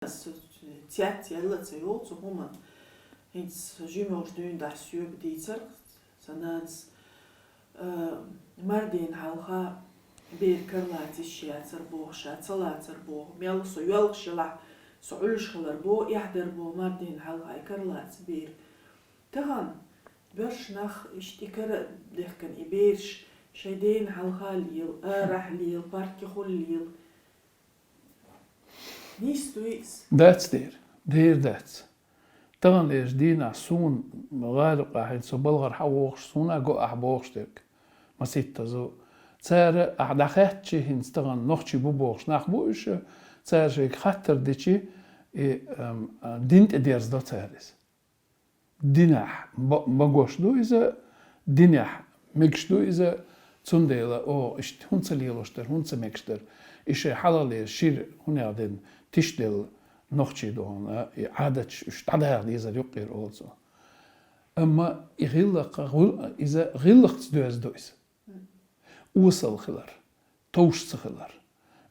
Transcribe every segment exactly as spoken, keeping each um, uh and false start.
Ас цец яьлла ца йолу цу хӀуманна. ХӀинца жима йолчу дуьйна дӀа соьга дийцира сан нанас, а, мардийн хьалха бер кара лаца йиш яцара боху, ша ца лацара боху. Мел со йоьлхуш елахь, со Ӏуьллуш хилар боху, эхь дара боху мардийн хьалха и кара лаца бер. Тахана боьрша нах иштта и кара а дехкина, и бераш шайн дена хьалха лела, арахь лела, паркехула лела. Нийса дуй иза? Дац дера, дера дац. Таханлерчу дийнахь суна гӀалакхахь хӀинца со балхара хьан вохуш, суна а го ахь бохуш дерг. Маситтаза. Цара ахь дӀахаьттичи, хӀинца тахана нохчий бу бохуш нах бу уьш, цара шайга хаттар дичи, и, ам, а, дин тӀе дерзадо цара иза. Динехь ба-, багош ду иза, динехь мегаш ду иза, цундела, о, иштта хӀунда ца лелош дара, хӀунда ца мегаш дара? И шайн хьалхалера шира хӀунех дина тишделла нохчий ду хьуна, и Ӏадаташ уьш дӀадаха дезар юккъера олу цо. Амма и гӀиллакх, гӀу-, иза гӀиллакхца доьзна ду иза. Осал хилар, товш ца хилар.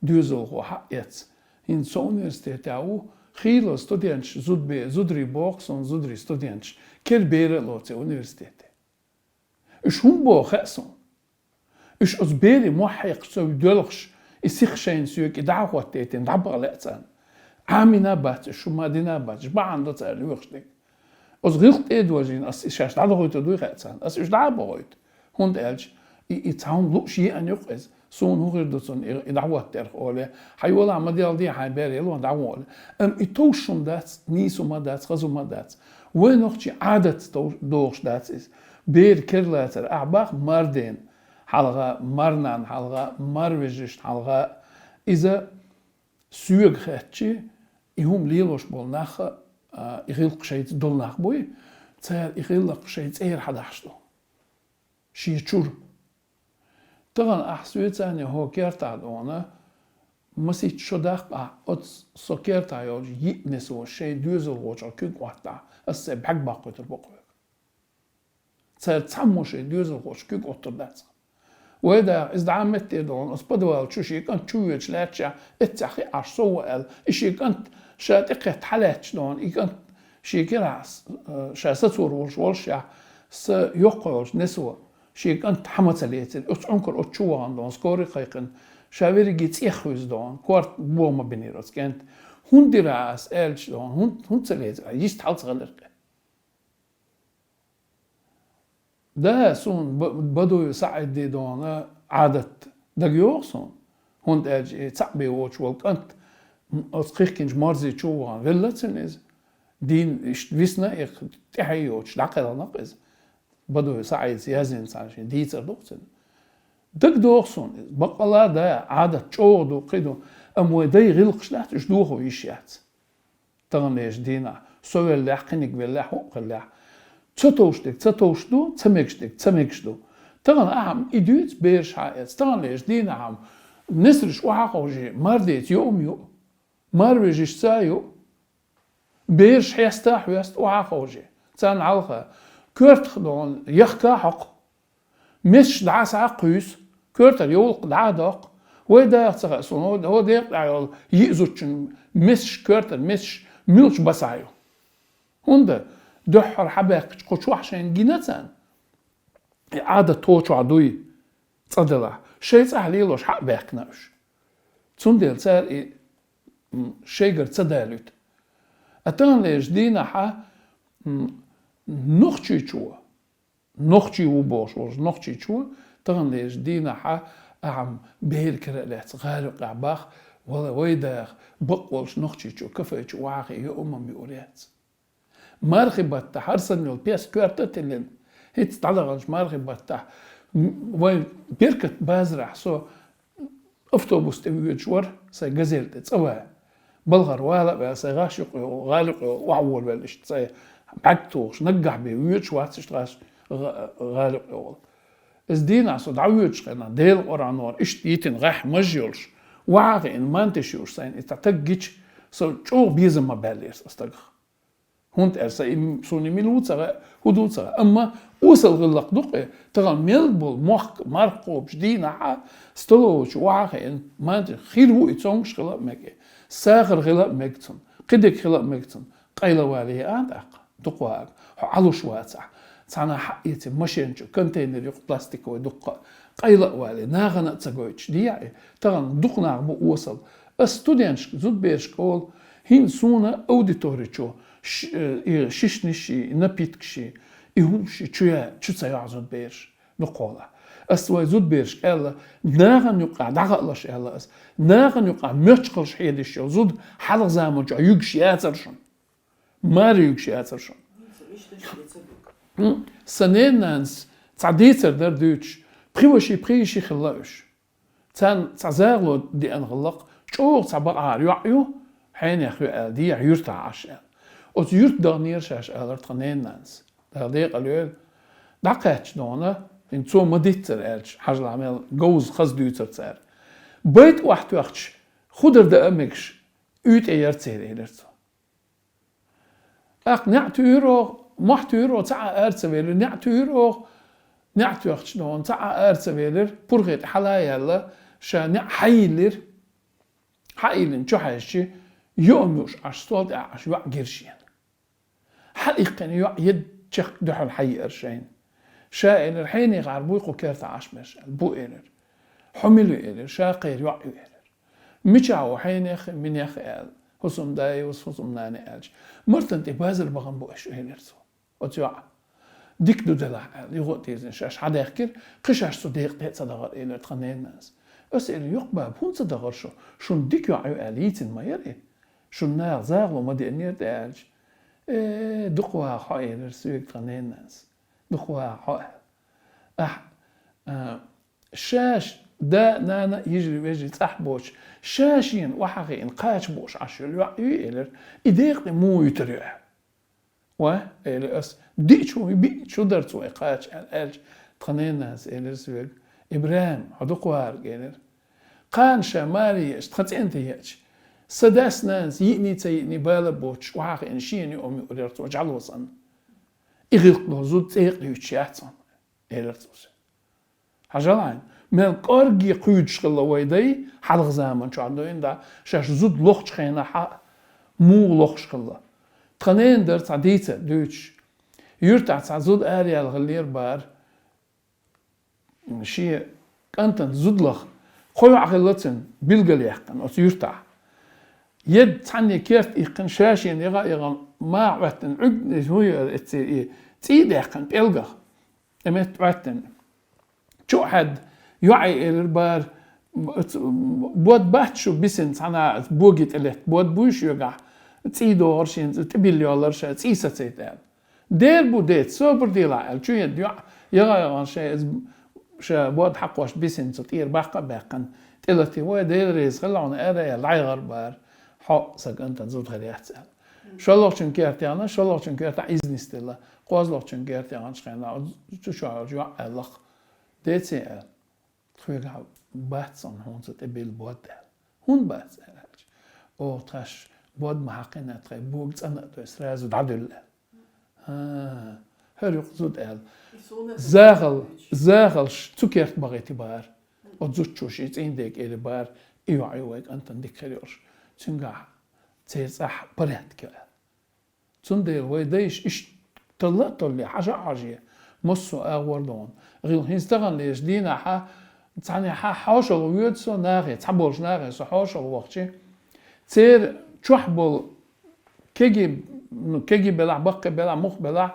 Доьзалхо хьаэца. ХӀинца со университетехь ву, хийла студенташ зудбе-, зударий боху суна, зударий студенташ, кера бер а лоций университете. Уьш хӀунда боху хаьа суна? Уьш оцу берийн мохь хьекхаш ца доьлхуш, и сиха шайна соьга и дӀа а хӀоттийтина, дӀабаха лаьа царна. Ӏамийна а бац уьш, шу ма дина а бац, уьш бахьана до царна лоьхуш дерг. Оцу гӀиллакх тӀе а дожийна, ас и шаьш дӀадохуьйтур дуй хаьа царна? Ас уьш дӀа а бохуьйту. ХӀунда аьлча и, и цхьа хӀума лууш еана юккъа иза. Суна хӀун хир ду цунна и, и дӀахӀоттарх олий, хьан йолахь ма делла де хьайн бер, ялон дӀагӀо олий. Амма и товш хӀума дац, нийса хӀума дац, хаза хӀума дац. Вай нохчий Ӏадатца тов-, дохуш дац иза. Бер кера лацар, ахь бах марден хьалха, марнан хьалха, марвежишна хьалха. Иза соьга хаьттичи, и хӀума лелош болу нах, а, и гӀиллакх шайца долу нах буй, цара и гӀиллакх шайн цӀера хьадахьаш ду. Шен чуьра. Тахана ахь соьцанне хӀо кертахь дона, масийтта шо даккха ахь, оцу со кертахь йолчу йиъ несо шайн доьзалхочух куьг Ӏоттахь, ас сайн бӀаьрг баккхуьйтур бу хьоьга. Цара цхьаммо шайн доьзалхочух куьг Ӏоттур дац. Вай даха, иза дӀа а меттера дона, оцу подвал чу шен кӀант чу воьдуш лаьтташехь, эццехь хи Ӏаш со ву аьлла, и шен кӀант ша тӀекхетта хьалаьтташ дона, и кӀант шен кирахь, э, ша сацор волуш воллушехь, са йоккха йолчу несо шен кӀант хьан ма ца лецира, оцу Ӏункар оцу чу вахана дона, скорый кхайкхина, ша верриге цӀех хуьйзу дона, корта бо ма бинийра оцу кӀант. ХӀунда дира ас аьлча дона, хӀунда, хӀунда ца лецира, йист хьал ца хилира кхин. Да, суна Ба-, Бадуев СаӀиди дона Ӏадат дагайогӀу суна, хӀунда аьлча и цхьаъ бен воцуш волу кӀант оцу кхихкинчу марзи чу вахана велла цуьнан иза. Дийна иштта висна, и тӀаьхье йоцуш дӀакхелхина иза. Бадуев СаӀида яздина цхьана шен дийцар ду-кх цуьнан. ДагадогӀу суна иза. Баккъала а, да, Ӏадат чӀогӀа ду, кхин ду, амма вай дай гӀиллакхаш дац, уьш дохо йиш яц. Таханлерчу дийнахь, со веллехь, кхиниг веллехь, хӀуъа хиллехь, ца товш дерг ца товш ду, ца мегаш дерг ца мегаш ду. Тахана ахьа-м и дуьйцу бераш хьаэца, таханлерчу дийнахь-м несарш охьа а ховший, мардеца юа-м ю, марвежишца а ю. Бераш хьеста а хьоьсту охьа а ховший, царна хьалха коьртах дона яхка а хьокху. Месаш дӀа а схьа а кхуьйсу, коьртара йовлакх дӀа а доккху. Вай даха ца хаьа суна, хӀо, хӀо декъа тӀехь йолу йиъ зудчун месаш, коьртара месаш муьлхачу басахь ю. ХӀунда дуьххьара хьабаьккхича кху чохь шайна гина царна. И Ӏадат тхо чохь дуй, цӀа делахь, шайн цӀахь лелош хьа а баьккхина уьш. Цундела цара и, м, шайгара ца далуьйту. А таханлерчу дийнахьа, м, нохчийчо, нохчий ву бохуш волчу нохчийчо, таханлерчу дийнахьа ахьа-м бер кара а лаьцна гӀала юккъехь бах, вала вай даха, бакъ волчу нохчийчо кафе чу охьахиъна юа-м юур яц. Мархи баттахь хӀара санна йолу пес коьрта а тиллина, хӀинца дӀадаханчу мархи баттахь, м, вайн Беркат базарахь со автобус тӀе воьдуш вара, сайн газель тӀе цӀа ван. Балхара вала а ваьлла, сайн гӀаш юккъе, гӀала юккъе охьаволавелла иштта цӀа бӀаьрг тухуш, наггахь бен воьдуш вац иштта гӀаш, гӀа-, гӀала юккъе волу. Иза дийнахь со дӀавоьдучу хенахь, Делан Къуръанора иштта йитина гӀехь маж йолуш, охьа а хиъна, мантиш юуш сайна и цхьа стаг гича, со чӀогӀа безам ма баьллера сан стагах. ХӀунда аьлча сан и, суна и мила ву ца хаьа, хӀун ду ца хаьа. Амма осал гӀиллакх ду-кх и, тахана мел болу мохк марха кхобучу дийнахьа, столовочу охьа а хиъна, мантиш хир ву и, цомгуш хила а мега и, сахар хила а мега цунна, Кхидерг хила а мега цунна. Къайла а вале а тӀаккха, дукха вагӀа. Хьо Ӏалуш вацахь. Цхьаннахьа хьаэци машен чу, контейнер юкъа пластиковый дуккха. Къайла а вале, нахана а ца гойтуш, дехьа, тахана дукха нах бу осал. Ас студенташка, зудаберашка олу, хӀинца суна аудитори чу ш-, э, и шишнаш и, напиткаш и, и хӀумаш и чу я-, чу ца йохьу зудабераш. Дукхахьолахь. Ас вай зудаберашка аьлла, нахана юкъахь дӀахаалаш аьлла ас. Нахана юкъахь моьттуш хилча хьедеш йолу зуда хьалха заманчохь юьгуш яцара шуна. Маре юьгуш яцара шуна. М, сан ненан нанас цхьа дийцар дара дуьйцуш, пхи ваши, пхи йиши хилла уьш. Царна цхьа загӀало деана хиллакх, чӀогӀа цхьа бакъахьара йоӀ ю, хьенех ю аьлла, дехьа юьртахь Ӏаш аьлла. Оцу юьрта даханера шаьш алара тхан ненан нанас. Дала декъала йойла. ДӀакхаьчча дона, хӀинца цо ма-дийццара аьлча, хьажал мел говза хаза дуьйцура цара. Байта охьатоьхча, хӀун дара даа а мегаш, уьйтӀе яра церан, элира цо. ТӀаккха неӀ туьйхира оха, мохь туьйхира оха, цхьа а ара ца велира, неӀ туьйхира оха, неӀ тоьхча дона, цхьа а ара ца велира, пурхе тӀе хьала а яьлла, ша неӀ хьайиллира. Хьайиллина чу хьаьжча, юург юуш Ӏаш, стол тӀехь Ӏаш, йоӀ гира шена. Хьаиккхина йоӀ едда чехка дуьхьал хьайиира шайна. Ша элира, хьенехара буй кху кертахь Ӏаш берш аьлла. Бу элира. Хьо мила ю элира, ша кхеран йоӀ ю элира. Мичахь ву хьенех а, минех а аьлла. ХӀусамда да, вус хӀусамнана аьлча. Мартан тӀе базар бахана бу аша элира цо. Оцу йоӀа. Дика ду делахь аьлла, юха а тезина шаьш хьадаьхкира, кхин шаьш цу декъа тӀе а ца дахара элира тхан ненан нанас. Аса элира, йоккха баба, хӀунда ца дахара шу? Шуна дика йоӀ ю аьлла, йийцина ма яра и. Шуна наха загӀало ма деанера тӀе аьлча. Э, дукха ваха хьо элира соьга тхан ненан нанас. Дукха ваха хьо аьлла. Ахь, а, шаьш да, нана, йижарий, вежарий цӀахь боцуш, ша шена охьахиъна кхача бууш Ӏаш йолу йоӀ юй элира, и декъа тӀе муха юьтур ю аьлла. Ва, элира ас, диъ чу, биъ чу дара цо и кхача аьлла, аьлча, тхан ненан нанас элира соьга, ИбрахӀим, хьо дукха вахарг элира. Кхана ша маре еача, тхан цӀен тӀе еача, сан дас-нанас йиъний ца йиъний бала боцуш, охьахиъна шена юург юур яра цо жӀало санна. И гӀиллакх долу зуда цӀе а кхуьйсуш яц хьуна, элира цо соьга. Хьажал хьайна, мел кӀорге кхуьйдуш хилла вай дай, хьалха заманчохь дуьйна да, шаьш зуда лохучу хенахь а муха лохуш хилла. Тхан ненан дара цхьа дийцар дуьйцуш. Юьртахь цхьа зуда араяьлла хиллера бара, шен кӀантана зуда лаха. Кхо йоӀ хилла цуьнан билгалъяьккхина оцу юьртахь. Едда цхьанне керта иккхина, ша шена яха а яхана, маха Ӏоьттина, Ӏуьг-, хӀун ю эццера и, цӀий даьккхина пӀелгах. И метта Ӏоьттина. Чу а хьаьдда, йоӀе элира бара, бод бац шу бисина цхьана, боге тӀе летта бод буй шуьгахь, цӀий догӀура шена, тӀебилла йоллара ша, цӀий сацийта аьлла. Дера бу, деца, собар делахь аьлла, чу едда йоӀ, яха а яхана, ша иза, ша бод хьакхош бисина цу тӀера баккха а баьккхина, тӀелатийна, вай, Дела реза хила хьуна, ара аьлла, дӀаяхара бара, хьо сан кӀантана зуда хир яц аьлла. ШолгӀачун керта яхана, шолгӀачун керта иза нисделла. КхозлагӀчун керта яханчу хенахь, оцу чу чохь йолчу йоӀа аьлла-кх: «Деце, — аьлла, — тхоьгахь бац хьуна хьуна тӀе билла бод», — аьлла. «ХӀунда бац?» — аьлла аьлча. «Оха тхаьш бод ма хьакхийна, тхайн бога цӀана а тойна, сразу дӀадуьллу», — аьлла. «ХӀан, хӀара ю-кх зуда», — аьлла. Захал, захалш цу керта бахийти бара. Оцу зудчо шен цӀийнан дега эли бара, и йоӀ ю вай кӀантана дика хир йолуш. Цуьнгахь церан цӀахь порядок ю аьлла. Цундела вай дайша иштта талла а толле, хьажа а хьожий, массо а агӀор догӀун. ГӀил хӀинца таханлерчу дийнахьа, цхьаннехьа хьошалгӀа воьду со нахе, цхьаболчу нахе со хьошалгӀа вахчи. Церан чохь болу кеги, ну, кеги белахь, баккхий белахь, мух белахь,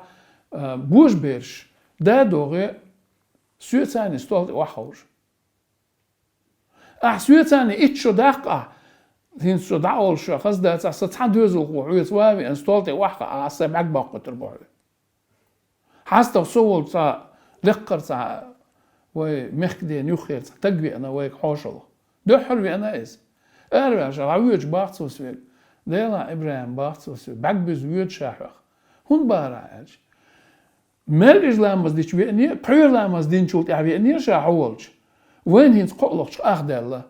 а, божабераш, да а догӀий, соьца а стол тӀе охьаховшу. Ахь соьца а итт шо даккха ахь, хӀинца со дӀаолуш ша хаза дацахь, сан цхьа доьзалхо хьоьца ван а веана, стол тӀе охьахаа, ахь сайн бӀаьрг боккхуьйтур бу хьоьга. ХьастагӀа со волчу цхьа, лекхара цхьа, вай мехкан дена юххера цхьа стаг веана вайга хьошалгӀа. Дуьххьара веана иза. Араваьлча, дӀавоьдуш бах цо соьга. Делахь, ИбрахӀим, бах цо соьга, бӀаьрг буьзна воьду ша хьох. ХӀунда бахара ахь аьлча. Мел иза ламаз дича веане, пхьуьйра ламаз динчул тӀаьхьа веане ша хьо волчу. Вайна хӀинца кхоалгӀачу ах даьлла.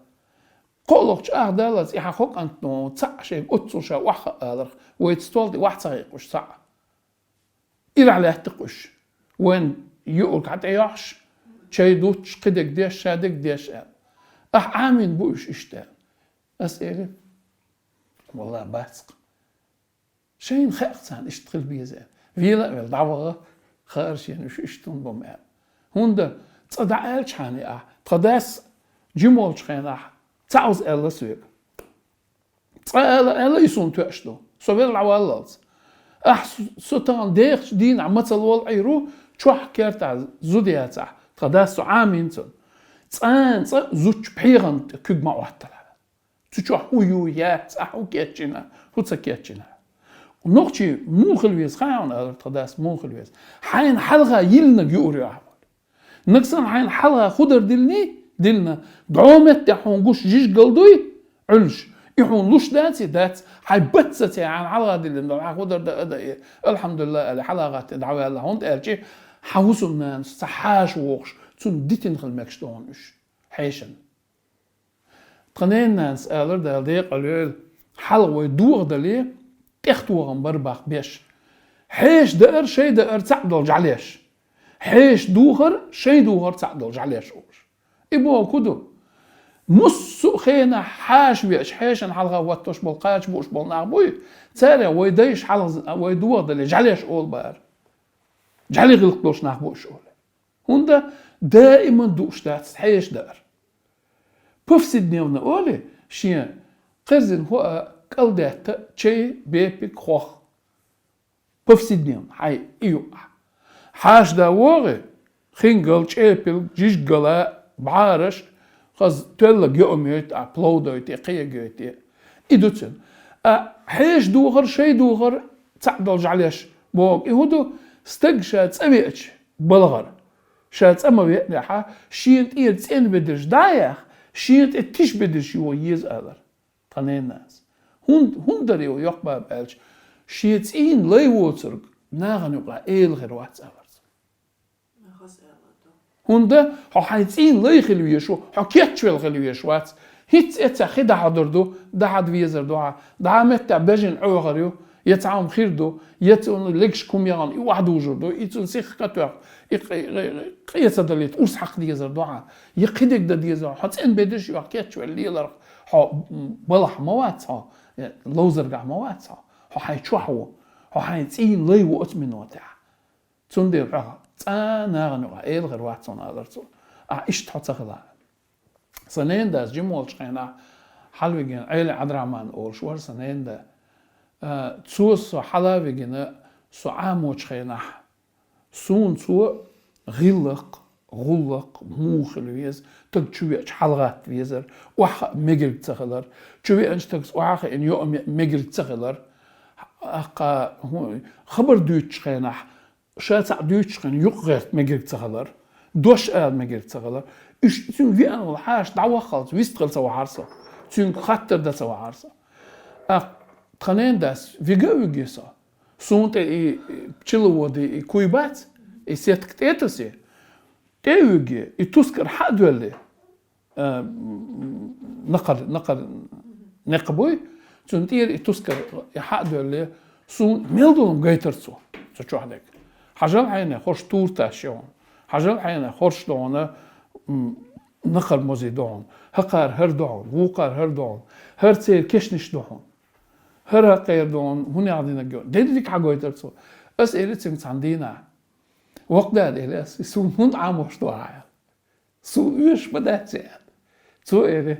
КхоалгӀачу ах даллалц и хьан кхо кӀант ду, цхьаъ шайга оццул ша охьахаа аларх, вайца стол тӀе охьа ца хиъкъуш цхьаъ. Ирахь лаьттакъуш. Вайна юург хьан тӀе йохьуш, чай дуттуш, кхидерг деш, шадерг деш аьлла. Ахь Ӏамийна бу уьш иштта аьлла. Ас элира: «Валлахь, бац-кх. Шайна хаьа-кх царна иштта хила беза аьлла. Вела а велла, дӀаваха хаар шена уьш иштта хӀунда бу-м аьлла. ХӀунда цкъа дӀааьлча хьан а, тха дас жима волчу хенахь цхьаъ аьлла соьга. Цкъа ала аьлла, и суна тоьаш ду. Со велла дӀаваллалц. Ахь со, со тахана дехачу дийнахь мацалла волу Ӏийр ву, чохь кертахь зуда яцахь, тхан дас со Ӏамийна цунна. Цкъа а цкъа зудчу пхьегӀан тӀе куьг ма Ӏотталахь. Цу чохь хӀун ю, яц, ахь хӀун кечйина, хӀун ца кечйина. Нохчий муха хила веза, хаьий хьуна, аьлла тхан дас, муха хила веза. Хьайна хьалха йиллинарг юур ю ахь. Нагахь санна хьайна хьалха хӀун дар диллиний, диллина, дӀо меттехь хьуна гуш жижиг гал дуй, Ӏуьллуш. И хьуна луш дац и, дац, хьайн бац ца цӀе хьайна хьалха диллина долу, хьайн хӀун дар дан а дан и, алхьамдулиллахӀ аьлла, хьалха гӀаттий дӀаваьлла, хӀунда аьлча, хьан хӀусамнанас ца хьаша вогӀуш, цунна дитина хила мегаш ду хьуна уьш, хьешан. Тхан ненананас алара, Дала декъал йойла, хьалха вай дохадале, тӀехтохам бара боху беш. Хьеша даар, шай даар цхьаъ долу жӀаьлеш. Хьеша духар, шай духар цхьаъ долу жӀаьлеш олуш. И бохург хӀун ду? Массо а хенахь хьаша веача, хьешана хьалха хӀоттош болу, кхача бууш болу нах буй, царех вай дайша хьалха, вай дохадале, жӀаьлеш олу бара. ЖӀаьле гӀиллакх долуш нах бу уьш олий. ХӀунда даиман дууш дац хьеша даар. Повседневно олий, шен кхерзина хӀоа, кӀалдетта, чай, бепиг, хох. Повседневно, хьайн и ю ахь. Хьаша дан вогӀий, хингал, чӀепилг, жижиг гала, бӀараш, хаза тоьлларг йоӀам йойту ахь, плов дойту, кхин йойту. И ду цуьнан. А хьеша духар, шай духар цхьаъ долу жӀаьлеш бохург и хӀун ду? Стаг ша цӀа веача, балхара. Ша цӀа ма веанехь, шена тӀера цӀена бедарш дӀа а яьхна, шена тӀе тиша бедарш йоха еза алара тхан ненанас. ХӀун-, хӀунда дара и йоккха баба аьлча, шен цӀийнан лай воцург нахана юкъахь эла хир вац алара цо. ХӀунда хьо хьайн цӀийнан лай хила везаш ву, хьо кечвелла хила везаш вац. ХӀинцца эццехь хи дӀахьодур ду, дӀахьада везар ду хьан, дӀа меттехь бежана Ӏохур ю, я цхьа хӀума хир ду, я цунна легашка хӀума яхана и охьадужур ду, и цунна сиха кхетоьхна, и къе-, къе-, къе ца далийта урс хьакха дезар ду хьан, я кхидерг дан дезар, хьо цӀена бедарш а йохка кечвелла леларх, хьо, м, балхахь ма вац хьо, я ловзаргахь ма вац хьо, хьо хьайн чохь ву, хьо хьайн цӀийнан лай ву оцу минотехь. Цундела хьо цкъа нахана юкъахь эла хир вац хьуна алара цо. Ахь иштта хьо ца хила. Сан ненан дас жима волчу хенахь, хьалавигина, Ӏели Ӏабдрахьман олуш вара сан ненан да. А, цо со хьала а вигина, со Ӏамочу хенахь, суна цо гӀиллакх, гӀуллакх муха хила веза, стаг чу веача хьалагӀатта везар, охьахаа мегар ца хилар, чу веанчу стагца охьахиъна йоӀам яа мегар ца хилар, ахьа хӀун, хабар дуьйцучу хенахь, ша цхьаъ дуьйцучу хенахь юкъагӀерта мегар ца хилар, дош ала мегар ца хилар, уьш цуьнга веана волу хьаша дӀаваххалц вистхила ца вахьара со, цуьнга хаттар дан ца вахьара со. ТӀаккха тхан ненан дас вига а вигий со. Суна тӀе и, и пчеловоды и куй бац, и сетка тӀе а тасий, тӀе а вигий, и тускар хьа а доьллий, а, накхар, накхар некха буй, цуьнан тӀера и тускар хьа а доьллий, суна мел долу-м гайтара цо, цу чохь дерг. Хьажал хьайна, хорша турташ ю хьуна. Хьажал хьайна, хорша ду хьуна, м, накхар мозий ду хьуна. ХӀокхара хӀара ду хьуна, вукхара хӀара ду хьуна. ХӀара церан кешнаш ду хьуна. ХӀара хӀокхара ду хьуна, хӀун яхь динарг ю. Дерриг хьагойтара цо. Ас элира цуьнга цхьана дийнахь: «Воккха дада, — элира ас, — и суна хӀунда Ӏамош ду ахь?» — аьлла. «Суна оьшуш ма дац», — аьлла. Цо элира: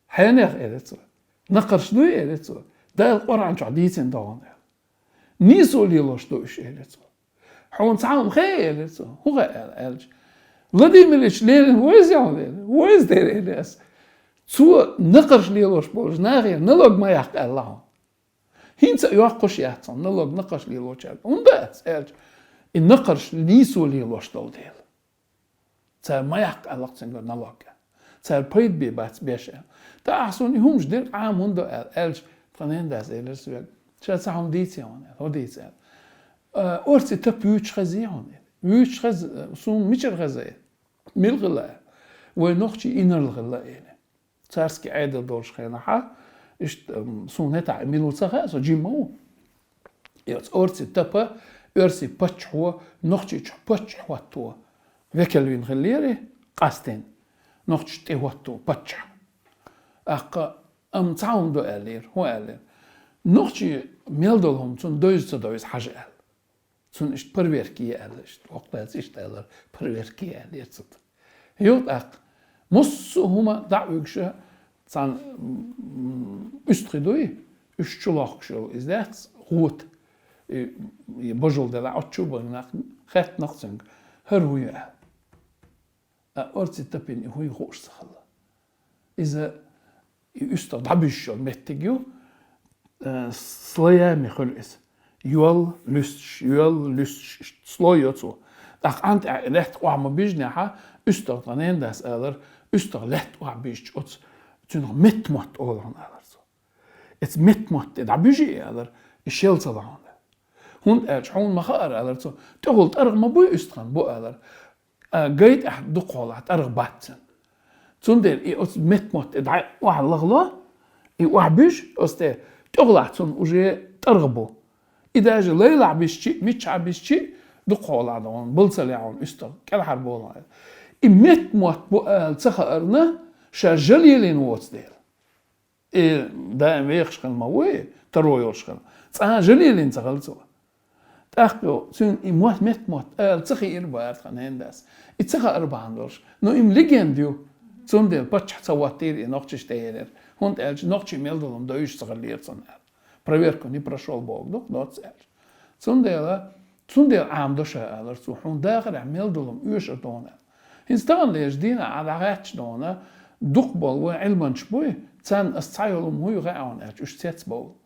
«Хьенех, — элира цо. — Накхарш дуй, — элира цо. — Дала Къуръан чохь дийцина ду хьуна», — аьлла. «Нийсо лелош ду уьш», — элира цо. «Хьуна цхьа хӀума хаьий?» — элира цо. «ХӀун хаьа?» — аьлла, аьлча. «Владимир Ильич леррина вовзий хьуна?» — элира. «Вовза дера», — элира ас. «Цо накхарш лелош болчу нахера налог ма яккха аьлла хьуна. ХӀинца а йоккхуш яц хьуна налог накхарш лелочаьрга. ХӀунда аьлча?» — аьлча. «И накхарш нийсо лелош долу дела. Цара ма яккха аьлла-кх цуьнгара налог. Цара пайда бе бац беш», — аьлла. ТӀаккха ахь суна и хӀумаш дерг Ӏама хӀунда до аьлла, аьлча, тхан ненан дас элира соьга: «Ша цхьа хӀума дийций хьуна?» — аьлла. «ХӀун дийца?» — аьлла. «А, орци тап вуьйцуш хезий хьуна?» — аьлла. «Вуьйцуш хеза, суна мичара хеза?» — аьлла. «Мила хилла?» — аьлла. «Вай нохчий инарла хилла», — элира. Царский Ӏедал долчу хенахьа, иштта, м, суна хӀетахь мила ву ца хаьа, со жима ма ву. И оцу орци тапа, оьрсий паччахьо, Нохчийчохь паччахь хӀотто векал вина хиллера, къастийна, нохчашна тӀе хӀотто паччахь. ТӀаккха, амма цхьа хӀума ду аьллера, хӀун аьллера? Нохчийн мел дола хӀума цунна довза ца довза хьажа аьлла. Цунна иштта проверка е аьлла, иштта воккхаваьлча иштта аьлар, проверка е аьлла, ер цунна. Юха тӀаккха массо а хӀума дӀа а вуьгуш, цхьана, м, уьстагӀий дуй, уьш чу лохкуш йола из дац, гӀота. И, и божал делахь, оццу чу баьнна нах хаьттинакх цуьнга, хӀара хӀун ю аьлла. А орций тапина и хӀун ю хууш ца хилла. Иза и уьстагӀ дӀабуьжуш йола меттиг ю, э, слоями хуьлу иза. Йол, луьсташ, йол, луьсташ, иштта слой йо цо. ТӀаккха Ӏан тӀехь лаьтта охьа ма бижинехь, уьстагӀ тхан ненан дас алар, уьстагӀ лаьтта охьа бижича оцу, цуьнах меттамотт олу хьуна алар цо. Эца меттамотт тӀе дӀабуьжий алар, и шел ца лахьуна. ХӀунда аьлча хьуна ма хаара алар цо, тӀехула тӀаргӀа ма буй уьстагӀан, бу алар. А, гай тӀехь дукхахьолахь тӀаргӀа бац цуьнан. Цундела и оцу меттамотт тӀе дӀа охьа лахало, и охьа буьжу, оцу тӀе тӀехулахь цунна уже тӀаргӀа бу. И даже лайлахь бисчи, миччахьа бисчи, дукхахьолахь догӀун, бала ца лаьхьун уьстагӀ, кӀелхьара болу. И меттамотт бу ала ца хаарна, ша жа лелийна воцу дела. И даим вехаш хила ма вуй, таро йолуш хила. Цкъа а жа лелийна ца хилла цо. ТӀаккха цуьнан и мотт, меттамотт ала ца хиира бара тхан ненан дас. И ца хаара бахьана долуш. Ну, и-м легенда ю. Цундела паччахь ца хӀоттийра и нохчашна тӀеелира. ХӀунда аьлча нохчийн мел долу хӀума довзуш ца хиллера цунна аьлла. Проверку не прошёл бохург ду-кх, доцца аьлча. Цундела, цундела Ӏамадо ша алар цо, хьуна дахарехь мел долу хӀума оьшур ду хьуна аьлла. ХӀинца тахана лежа дийнахь Ӏа дӀахаьттича ду хьуна, дукхахболу вайн Ӏилманчаш буй, царна ас цхьа йолу хӀума хӀун ю хаьа хьуна аьлча, уьш цецбовлу.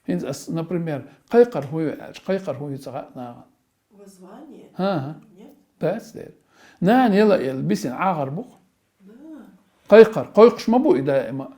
ХӀинца ас, например, кхайкхар хӀун ю аьлча, кхайкхар хӀун ю ца хаьа нахана. Воззвание? ХӀан-хӀа. Нет? Дац дера. Нана яла а елла, бисина Ӏахар бу-кх. Да. Кхайкхар, кхойкхуш ма бу и даима.